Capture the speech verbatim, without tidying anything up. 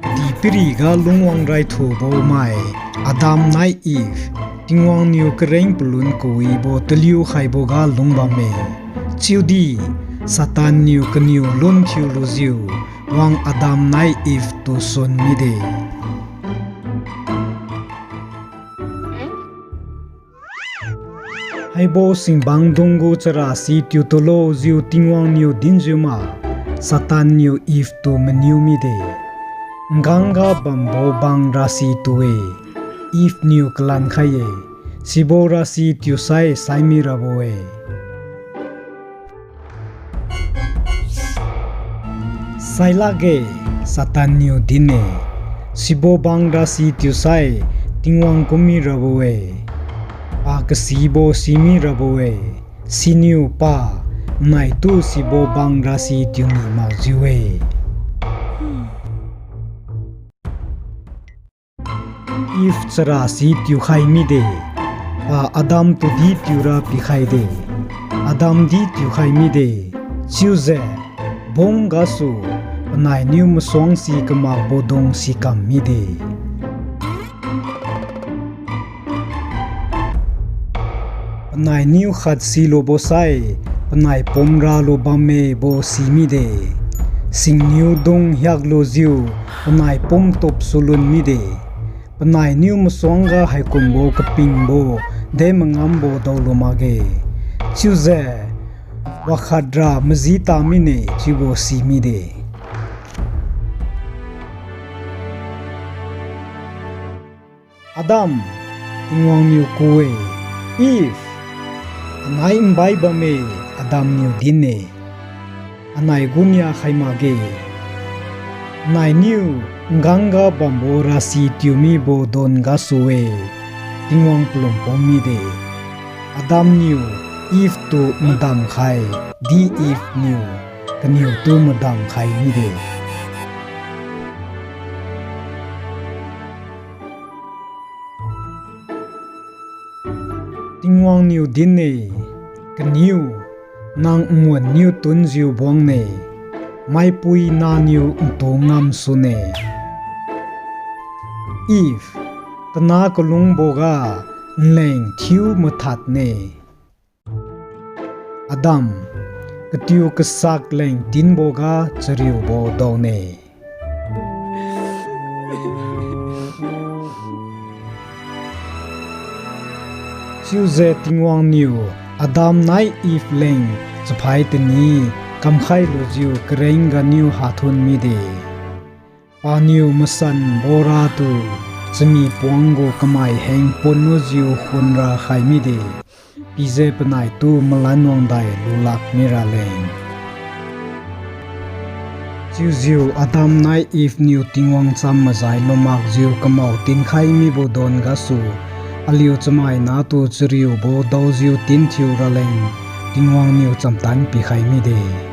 Kadihpiriga lungwang raithubo mai, Adam nai Eve, Tingwang niu kareng palun kawibo taliu khaiboga lungbamme. Chiudi, Satan niu kaniu lun thiulujiu, wang Adam nai Eve tu sun mide. Haibo singbangdung gu charasi tiu tulo jiu Tingwang niu dinjiu ma, Satan niu Eve tu maniu mide. Ngangga bambo bang rasi tu-e, Eve niu kalan khai-e, sibo rasi tiusai saimi rabo-e. Sailakge, Satan niu din-e, sibo bang rasi tiusai Tingwang kum mirabo-e, pa kasibo simi rabo-e, siniu pa naitu sibo bang rasi tiu ni makjiu-e. Eve charasi tiukhai mide, pa Adam tudi tiura pikhaide, Adam di tiukhai mide, chiujiu bung gasu panainiu masuangsi kamakbo dung sikam mide. Panainiu khat silubo sai, panai pumra lu bammebo si mide. Singniu dung hiaklujiu, panai pumtup sulun mide. Panainiu masuangga haikumbo kapingbo, de mangambo daolu makge. Chiujiu, wakhatra maji ta mine chiubo si mide. Adam, Tingwang niu ku-e, Eve, anai mbai bamme, Adam niu din-e, anai gunia khai makge. Anainiu ngangga bambo rasi tiu mibo don gasu-e, Tingwang palum pum mide. Adam niu Eve tu madam khai, di Eve niu kaniu tu madam khai mide. Tingwang niu din-e, kaniu, nang nguan niu tunjiu buangne, maipui naniu ntu ngam sune. Eve, tana kalungboga nleng thiu mathadne. Adam, katiu kasak leng tinboga chariubo daone. Chiujiu Tingwang niu Adam nai Eve leng chaphai tani kamkhai lujiu kareng ganiu hathon mide. Paniu masanbo ratu chami puang gu kamai heng punlujiu khunra khai mide. Pijiu panaitu malan wangdai lulak miraleng. Chiujiu Adam nai Eve niu Tingwang cham majai lumakjiu kamao tinkhai mibo don gasu, aliu chamai natu chariubo daojiu tinthiu raleng, Tingwang niu chamtan pikhai mide.